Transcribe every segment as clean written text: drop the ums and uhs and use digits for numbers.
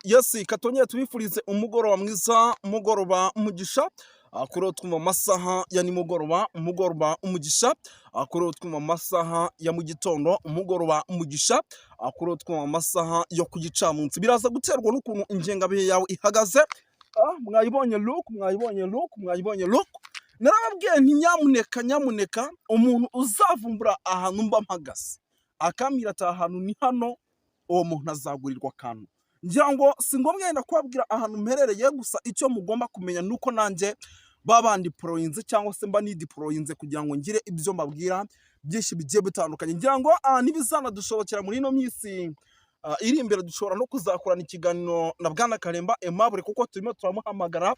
Yes, katongere tubifurize umugoroba mwiza, umugoroba umugisha. Kuri twumva amasaha ya nimugoroba, umugoroba umugisha. Kuri twumva amasaha ya mu gitondo, umugoroba umugisha. Kuri twumva amasaha yo ku gicamunsi, biraza guterwa n'ukuntu ingengabihe yawe ihagaze. Mwayibonye look, mwayibonye look, mwayibonye look. Narababwiye nti nyamuneka, nyamuneka, umuntu uzavumbura ahantu mba mpagaze akambwira ati ahantu ni hano, uwo muntu azagurirwa akantu. Ngira ngo si ngombwa yenda kubabwira ahantu mperereye, gusa icyo mugomba kumenya ni uko nanjye baba bandiporoyinze cyangwa se mba nidiporoyinze kugira ngo ngire ibyo mbabwira byinshi bigiye bitandukanye. Ngira ngo nibizanadushobokera muri ino minsi iri imbere, dushobora no kuzakorana ikiganiro na Bwana Karemba Aimable, kuko turimo turamuhamagara.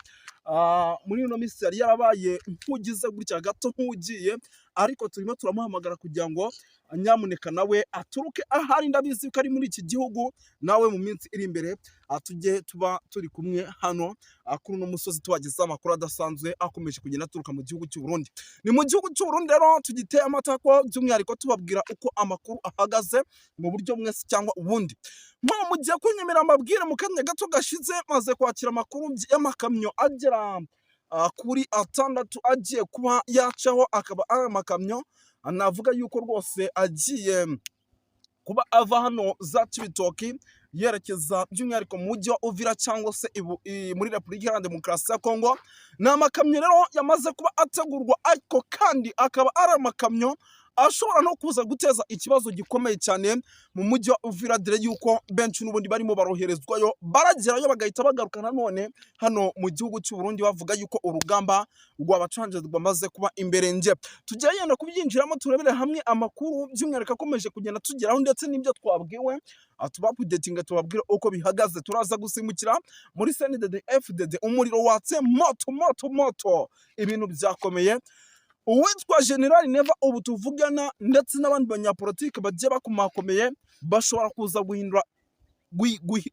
Muri ino minsi yari yarabaye nk'ugize gutya gato nk'ugiye, ariko turimo turamuhamagara kugira ngo nyamuneka nawe aturuke ahari. Ndabizi ko ari muri iki gihugu, nawe mu minsi iri imbere tujye tuba turi kumwe hano kuri uno musozi, tubagezaho amakuru adasanzwe akomeje kugenda aturuka mu gihugu cy'u Burundi. Ni mu gihugu cy'u Burundi rero tugiteye amatako, by'umwihariko tubabwira uko amakuru ahagaze mu buryo mwese cyangwa ubundi. Mwo mugiye kunyemera amabwire, mu kanya gato gashize maze kwakira amakuru y'amakamyo agera kuri 6 agiye kuba yacaho, akaba ari amakamyo navuga yuko rwose agiye kuba ava hano za Cibitoki yerekeza by'umwihariko mu mujyi wa Uvira cyangwa se muri Repubulika Iharanira Demokarasi ya Kongo. Ni amakamyo rero yamaze kuba ategurwa, ariko kandi akaba ari amakamyo ashobora no kuza guteza ikibazo gikomeye cyane mu mujyi wa Uvira, dore yuko benshi n'ubundi barimo baroherezwayo, baragerayo bagahita bagaruka nanone hano mu gihugu cy'u Burundi, bavuga yuko urugamba rwabacanje rwamaze kuba imbere. Nge tujya yenda kubyinjiramo, turebere hamwe amakuru by'umwihariko akomeje kugenda tugeraho ndetse n'ibyo twabwiwe, tubaupdatinga, tubabwire uko bihagaze. Turaza gusimbukira muri CNDD FDD, umuriro watse moto moto moto, ibintu byakomeye. Uwitwa General Neva ubu tuvugana ndetse n'abandi banyapolitike bagiye bakomakomeye bashobora kuza guhindura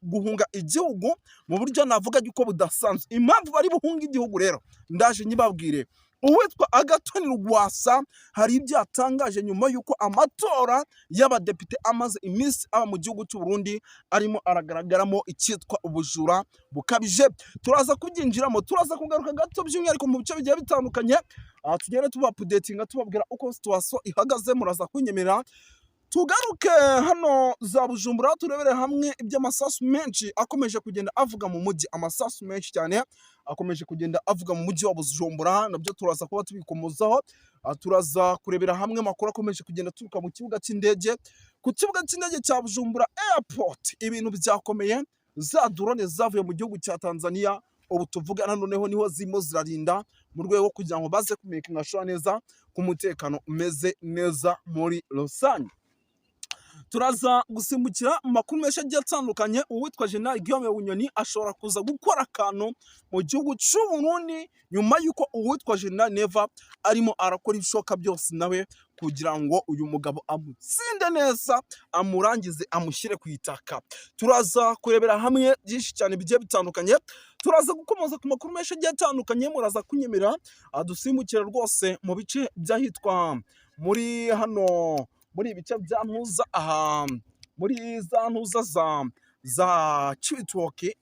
guhunga igihugu mu buryo navuga yuko budasanzwe. Impamvu bari buhunga igihugu rero ndaje nyibabwire. Uwitwa Agathon Rwasa hari ibyo yatangaje nyuma y'uko amatora y'abadepite amaze iminsi aba mu gihugu cy'u Burundi arimo aragaragaramo icyitwa ubujura bukabije. Turaza kubyinjiramo, turaza kugaruka gato by'umwihariko mu bice bigiye bitandukanye, tugende tubaupdatinga, tubabwira uko situation ihagaze. Muraza kunyemerera tugaruke hano za Bujumbura, turebere hamwe iby'amasasu menshi akomeje kugenda avuga mu mujyi. Amasasu menshi cyane akomeje kugenda avuga mu mujyi wa Bujumbura, nabyo turaza kuba tubikomozaho. Turaza kurebera hamwe amakuru akomeje kugenda aturuka mu kibuga cy'indege, ku kibuga cy'indege cya Bujumbura Airport. Ibintu byakomeye, za drone zavuye mu gihugu cya Tanzania ubu tuvugana noneho niho zirimo zirarinda mu rwego kugira ngo baze kumenyekanisha neza ko umutekano umeze neza muri rusange. Turaza gusimbukira mu makuru menshi agiye atandukanye. Uwitwa General Guillaume Bunyoni ashobora kuza gukora akantu mu gihugu cy'u Burundi nyuma y'uko uwitwa General Neva arimo arakora ibishoboka byose nawe kugira ngo uyu mugabo amutsinde neza, amurangize, amushyire ku itaka. Turaza kurebera hamwe byinshi cyane bigiye bitandukanye, turaza gukomoza ku makuru menshi agiye atandukanye. Muraza kunyemera dusimbukire rwose mu bice by'ahitwa muri hano muri ibice bya Ntuza, aha muri za Ntuza za Cibitoke.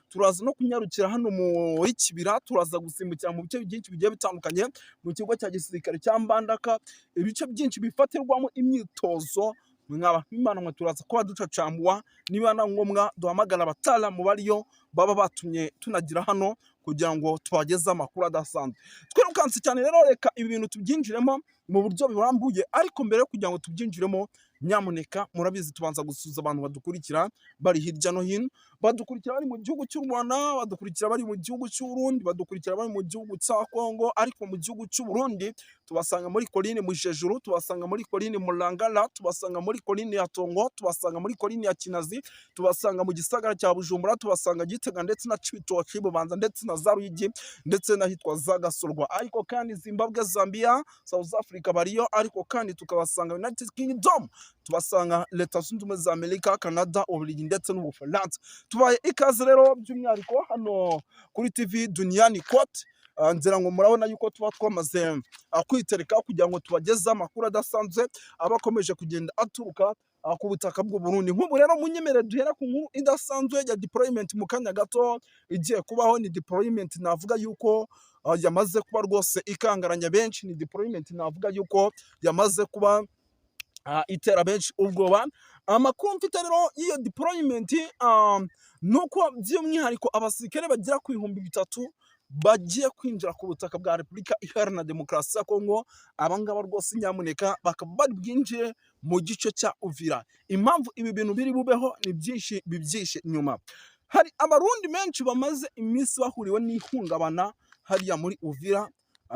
Turaza no kunyarukira hano muri Kibira, turaza gusimbukira mu bice byinshi bigiye bitandukanye, mu kigo cya gisirikare cya Mbandaka, ibice byinshi bifatirwamo imyitozo. Mwaba Imana mwe, turaza kuba ducacambuwa, niba na ngombwa duhamagara abataalamu bariyo baba batumye tunagira hano kugira ngo tubageze amakuru adasanzwe. Twirukanse cyane rero, reka ibi bintu tubyinjiremo mu buryo burambuye. Ariko mbere yo kugira ngo tubyinjiremo, nyamuneka, murabizi tubanza gusuhuza abantu badukurikira bari hirya no hino. Badukurikira bari mu gihugu cy'u Rwanda, badukurikira bari mu gihugu cy'u Burundi, badukurikira bari mu gihugu cya Kongo. Ariko mu gihugu cy'u Burundi tubasanga muri colline Mujejuru, tubasanga muri colline Murangara, tubasanga muri colline ya Tongo, tubasanga muri colline ya Kinazi, tubasanga mu gisagara cya Bujumbura, tubasanga Gitega ndetse na Cibitoke, Bubanza ndetse na za Ruyigi ndetse n'ahitwa za Gasorwa. Ariko kandi Zimbabwe, Zambia, South Africa bariyo. Ariko kandi tukabasanga United Kingdom, tubasanga Leta Zunze Ubumwe za Amerika, Canada, Ububiligi ndetse n'Ubufaransa. Tubaye ikaze rero by'umwihariko hano kuri TV Duniani Kote. Ngira ngo murabona yuko tuba twamaze kwitereka kugira ngo tubageze amakuru adasanzwe aba akomeje kugenda aturuka ku butaka bw'u Burundi. Nk'ubu rero munyemere duhera ku nkuru idasanzwe ya deployment mu kanya gato igiye kubaho. Ni deployment navuga yuko yamaze kuba rwose ikangaranya benshi, ni deployment navuga yuko yamaze kuba itera benshi ubwoba. Amakuru mfite rero y'iyo deployment nuko by'umwihariko abasirikare bagera ku 3000 bagiye kwinjira ku butaka bwa Repubulika Iharanira Demokarasi ya Kongo. Abangaba rwose nyamuneka bakaba bari bwinjire mu gice cya Uvira. Impamvu ibi bintu biri bubeho ni byinshi bibyishe inyuma. Hari Abarundi benshi bamaze iminsi bahuriwe n'ihungabana hariya muri Uvira,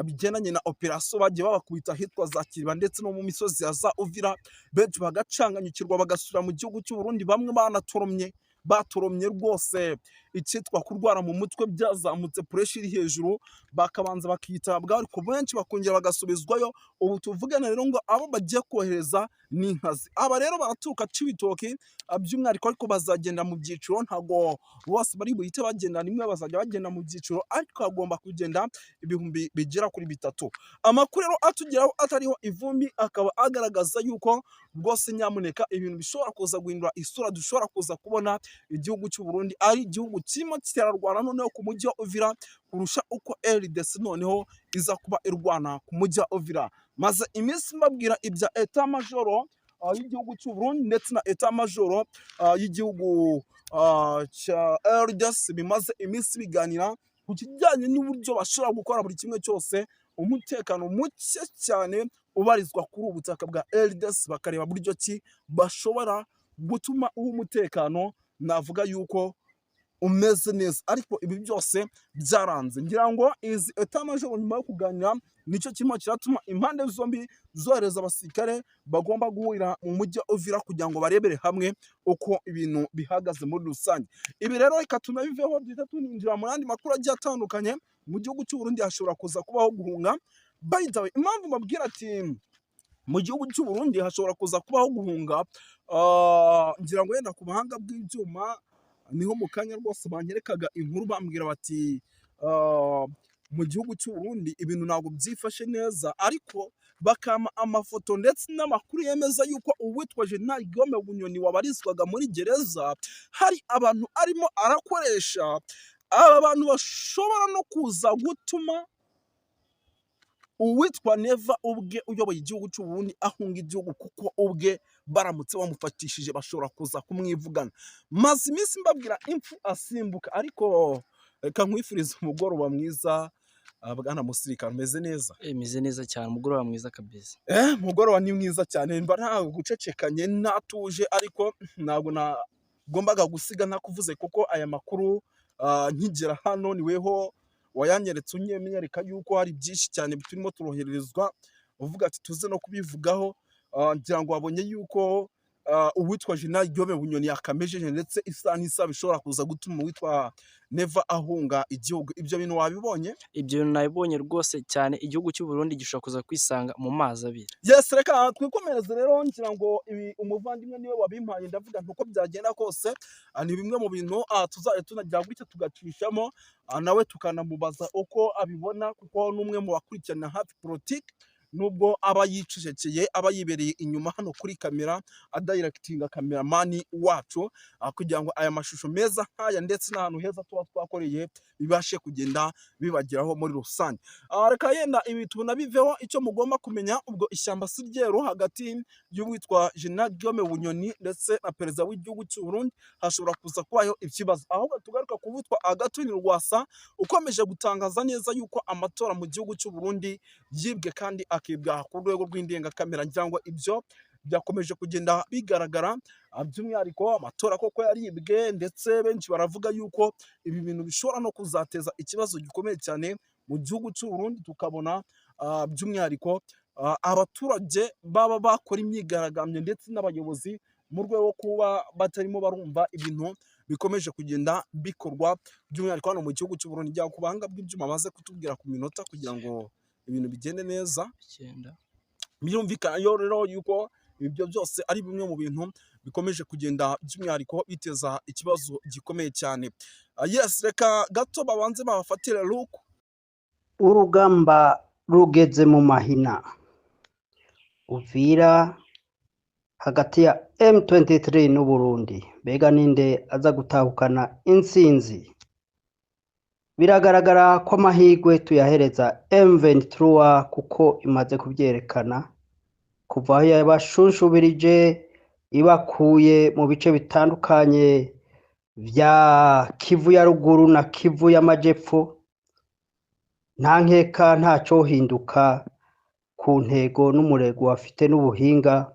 bigendanye na operasiyo bagiye babakubita ahitwa za Kiriba ndetse no mu misozi ya za Uvira, benshi bagacanganyukirwa bagasubira mu gihugu cy'u Burundi. Bamwe banatoromye, batoromye rwose, icyitwa kurwara mu mutwe byazamutse, pressure iri hejuru, bakabanza bakitabwaho, ariko benshi bakongera bagasubizwayo. Ubu tuvugana rero ngo abo bagiye kohereza ni inkazi. Aba rero baraturuka Cibitoki by'umwihariko, ariko bazagenda mu byiciro, ntabwo bose bari buhite bagenda rimwe, bazajya bagenda mu byiciro, ariko hagomba kugenda 3000. Amakuru rero atugeraho atariho ivumbi akaba agaragaza yuko rwose nyamuneka ibintu bishobora kuza guhindura isura, dushobora kuza kubona igihugu cy'u Burundi ari igihugu kirimo kirarwana noneho ku mujyi wa Uvira kurusha uko RDC noneho iza kuba irwana ku mujyi wa Uvira. Maze iminsi mbabwira ibya état-major y'igihugu cy'u Burundi ndetse na état-major y'igihugu cya RDC bimaze iminsi biganira ku kijyanye n'uburyo bashobora gukora buri kimwe cyose umutekano muke cyane ubarizwa kuri ubu butaka bwa RDC, bakareba buryo ki bashobora gutuma uwo umutekano navuga yuko umeze neza, ariko ibi byose byaranze. Ngira ngo izi état-major nyuma yo kuganira nicyo kirimo kiratuma impande zombi zohereza abasirikare bagomba guhurira mu mujyi wa Uvira kugira ngo barebere hamwe uko ibintu bihagaze muri rusange. Ibi rero reka tunabiveho, duhita tuninjira mu yandi makuru agiye atandukanye. Mu gihugu cy'u Burundi hashobora kuza kubaho guhunga. By the way, impamvu mbabwira ati mu gihugu cy'u Burundi hashobora kuza kubaho guhunga, ngira ngo wenda ku buhanga bw'ibyuma niho mu kanya rwose banyerekaga inkuru, bambwira bati mu gihugu cy'u Burundi ibintu ntabwo byifashe neza, ariko bakampa amafoto ndetse n'amakuru yemeza yuko uwitwa General Guillaume Bunyoni wabarizwaga muri gereza hari abantu arimo arakoresha. Aba bantu bashobora no kuza gutuma uwitwa Neva ubwe uyoboye igihugu cy'u Burundi ahunga igihugu, kuko ubwe baramutse bamufatishije bashobora kuza kumwivugana. Maze iminsi mbabwira impfu asimbuka, ariko reka nkwifurize umugoroba mwiza, bwana musirikare, umeze neza? Imeze neza cyane, umugoroba mwiza kabisa. Umugoroba ni mwiza cyane. Mba nta gucecekanye ntatuje, ariko ntabwo nagombaga gusiga ntakuvuze, kuko aya makuru nkigera hano ni weho wayanyeretse, unyereka yuko hari byinshi cyane turimo turohererezwa, uvuga ati tuze no kubivugaho. Ngira ngo wabonye yuko uwitwa General Guillaume Bunyoni yakamejeje, ndetse isaha n'isaha bishobora kuza gutuma uwitwa Neva ahunga igihugu. Ibyo bintu wabibonye? Ibyo bintu nabibonye rwose cyane, igihugu cy'u Burundi gishobora kuza kwisanga mu mazi abira. Yes, reka twikomereze rero. Ngira ngo ibi umuvandimwe niwe wabimpaye, ndavuga nti uko byagenda kose ni bimwe mu bintu tuzajya tunagira gutya tugacishamo, nawe tukanamubaza uko abibona, kuko n'umwe mu bakurikirana hafi politiki, nubwo aba yicecekeye, aba yibereye inyuma hano kuri kamera adirectinga cameraman wacu, kugira ngo aya mashusho meza nk'aya ndetse n'ahantu heza tuba twakoreye bibashe kugenda bibageraho muri rusange. Reka yenda ibi tunabiveho. Icyo mugomba kumenya ubwo, ishyamba si ryeru hagati y'uwitwa General Guillaume Bunyoni ndetse na perezida w'igihugu cy'u Burundi hashobora kuza kubaho ikibazo. Ahubwo tugaruka ku witwa Agathon Rwasa ukomeje gutangaza neza yuko amatora mu gihugu cy'u Burundi yibwe kandi akibwa ku rwego rw'indengakamere. Ngira ngo ibyo byakomeje kugenda bigaragara, by'umwihariko amatora koko yaribwe, ndetse benshi baravuga yuko ibi bintu bishobora no kuzateza ikibazo gikomeye cyane mu gihugu cy'u Burundi, tukabona by'umwihariko abaturage baba bakora imyigaragambyo ndetse n'abayobozi mu rwego rwo kuba batarimo barumva ibintu bikomeje kugenda bikorwa by'umwihariko hano mu gihugu cy'u Burundi. Njya ku buhanga bw'ibyuma baze kutubwira ku minota kugira ngo ibintu bigende neza. 9. Birumvikana yo rero yuko ibyo byose ari bimwe mu bintu bikomeje kugenda by'umwihariko biteza ikibazo gikomeye cyane. Yes, reka gato babanze babafatire look. Urugamba rugeze mu mahina, Uvira. hagati ya M23 n'Uburundi. Mbega ninde aza gutahukana intsinzi? Biragaragara ko amahirwe tuyahereza M23 kuko imaze kubyerekana kuva aho yabashunshubirije ibakuye mu bice bitandukanye vya Kivu ya ruguru na Kivu y'amajepfo. Nta nkeka ntacohinduka ku ntego n'umurego bafite n'ubuhinga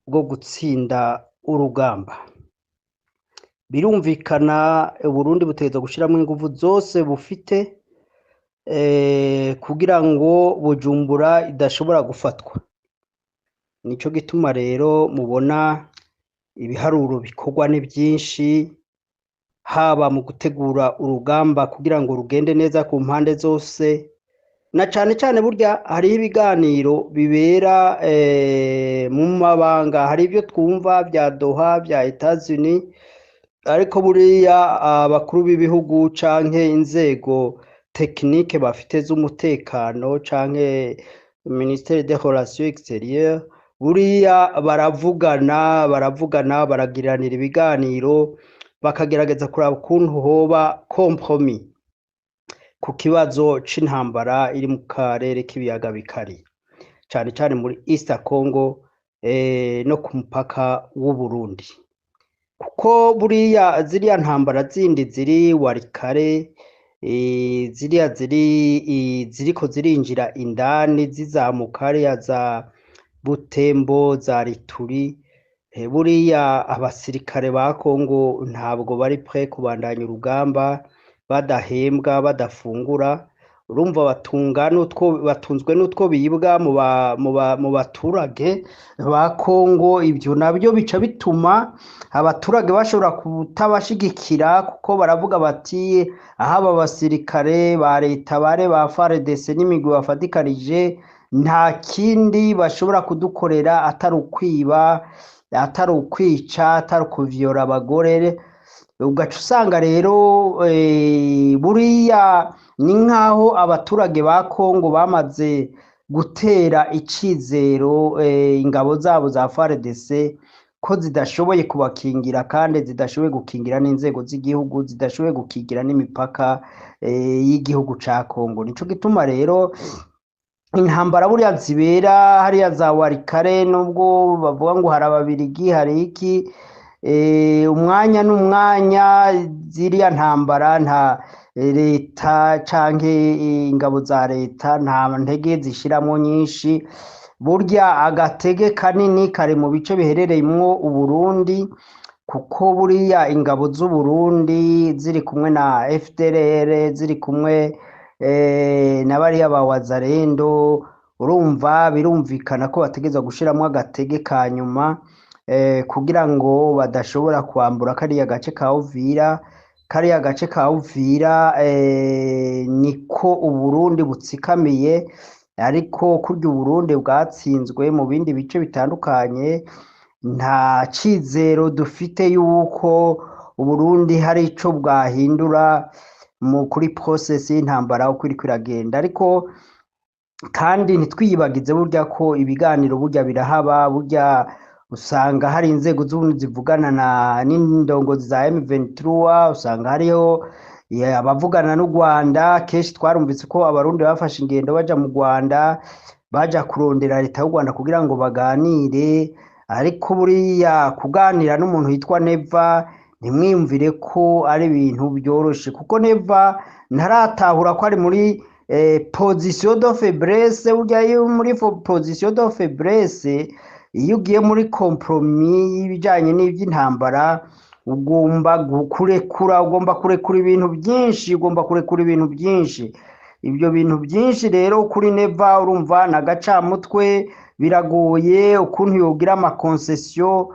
bwo gutsinda urugamba. Birumvikana Uburundi butegerezwa gushiramwo inguvu zose bufite kugira ngo Bujumbura idashobora gufatwa. Nico gituma rero mubona ibiharuro bikorwa ni byinshi, haba mu gutegura urugamba kugira ngo rugende neza ku mpande zose, na cane cane burya hariho ibiganiro bibera mu mabanga. Hari ibyo twumva vya Doha, vya Etats-Unis, ariko buriya abakuru b'ibihugu canke inzego technique bafite z'umutekano canke ministère des relations extérieures, buriya baravugana, baravugana, baragiranira ibiganiro, bakagerageza kuraba ukuntu hoba compromis ku kibazo c'intambara iri mu karere k'ibiyaga bikari, cane cane muri East Congo no ku mupaka w'Uburundi, kuko buriya ziriya ntambara zindi ziri Walikale, ziriya ziri ziriko zirinjira indani zizamuka hariya za Butembo, za Rituri, buriya abasirikare ba Congo ntabwo bari prêts kubandanya urugamba badahembwa, badafungura. Urumva batunga n'utwo batunzwe n'utwo bibwa mu baturage ba Congo. Ibyo nabyo bica bituma abaturage bashobora kutabashigikira, kuko baravuga bati: "Aho aba basirikare ba leta bare ba FARDC n'imigwi bafatikanije nta kindi bashobora kudukorera atari ukwiba, atari ukwica, atari ukuvyola abagore." Ugaca usanga rero buriya ni nk'aho abaturage ba Congo bamaze gutera icizero ingabo zabo za FARDC ko zidashoboye kubakingira, kandi zidashoboye gukingira n'inzego z'igihugu, zidashoboye gukingira n'imipaka y'igihugu ca Congo. Nico gituma rero intambara buriya zibera hariya za Walikale, nubwo bavuga ngo hari Ababirigi, hari iki, umwanya n'umwanya ziriya ntambara nta leta canke ingabo za leta nta ntege zishiramwo nyinshi. Burya agatege kanini kari mu bice biherereyemwo Uburundi, kuko buriya ingabo z'Uburundi ziri kumwe na FDLR, ziri kumwe na bariya ba Wazalendo, urumva birumvikana ko bategerezwa gushiramwo agatege ka nyuma kugira ngo badashobora kwambura kariya gace ka Uvira. Kariya gace ka Uvira niko Uburundi butsikamiye, ariko kurya Uburundi bwatsinzwe mu bindi bice bitandukanye, nta cizero dufite yuko Uburundi hari ico bwahindura mu kuri process y'intambara uko iriko iragenda. Ariko kandi ntitwiyibagize burya ko ibiganiro burya birahaba. Burya usanga hari inzego z'ubundi zivugana na n'indongozi za M23, usanga hariho abavugana n'u Rwanda. Kenshi twarumvise ko Abarundi bafashe ingendo baja mu Rwanda, baja kurondera leta y'u Rwanda kugira ngo baganire. Ariko buriya kuganira n'umuntu yitwa Neva, ntimwiyumvire ko ari ibintu byoroshe, kuko Neva ntaratahura ko ari muri position de faiblesse. Burya iyo muri position de faiblesse, iyo ugiye muri compromis y'ibijanye n'ivy'intambara, ugomba kurekura, ugomba kurekura ibintu byinshi, ugomba kurekura ibintu byinshi. Ibyo bintu byinshi rero kuri Neva, urumva na gacamutwe, biragoye ukuntu yogira ama concessions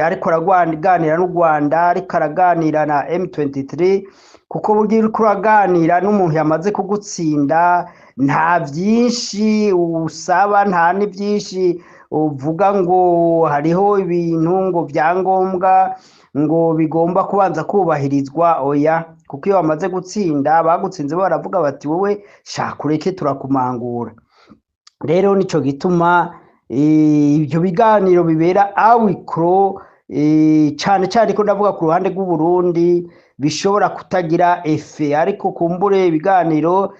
ariko araganira n'u Rwanda, ariko araganira na M23, kuko burya uriko uraganira n'umuntu yamaze kugutsinda, nta byinshi usaba, nta n'ibyinshi uvuga ngo hariho ibintu ngo byangombwa ngo bigomba kubanza kubahirizwa. Oya, kuko iyo bamaze gutsinda, bagutsinze, baravuga bati: "Wowe shaka ureke, turakumangura." Rero nico gituma Ibyo biganiro bibera à huis clos, cane cane ko ndavuga ku ruhande rw'Uburundi, bishobora kutagira effet, ariko kumbure ibiganiro.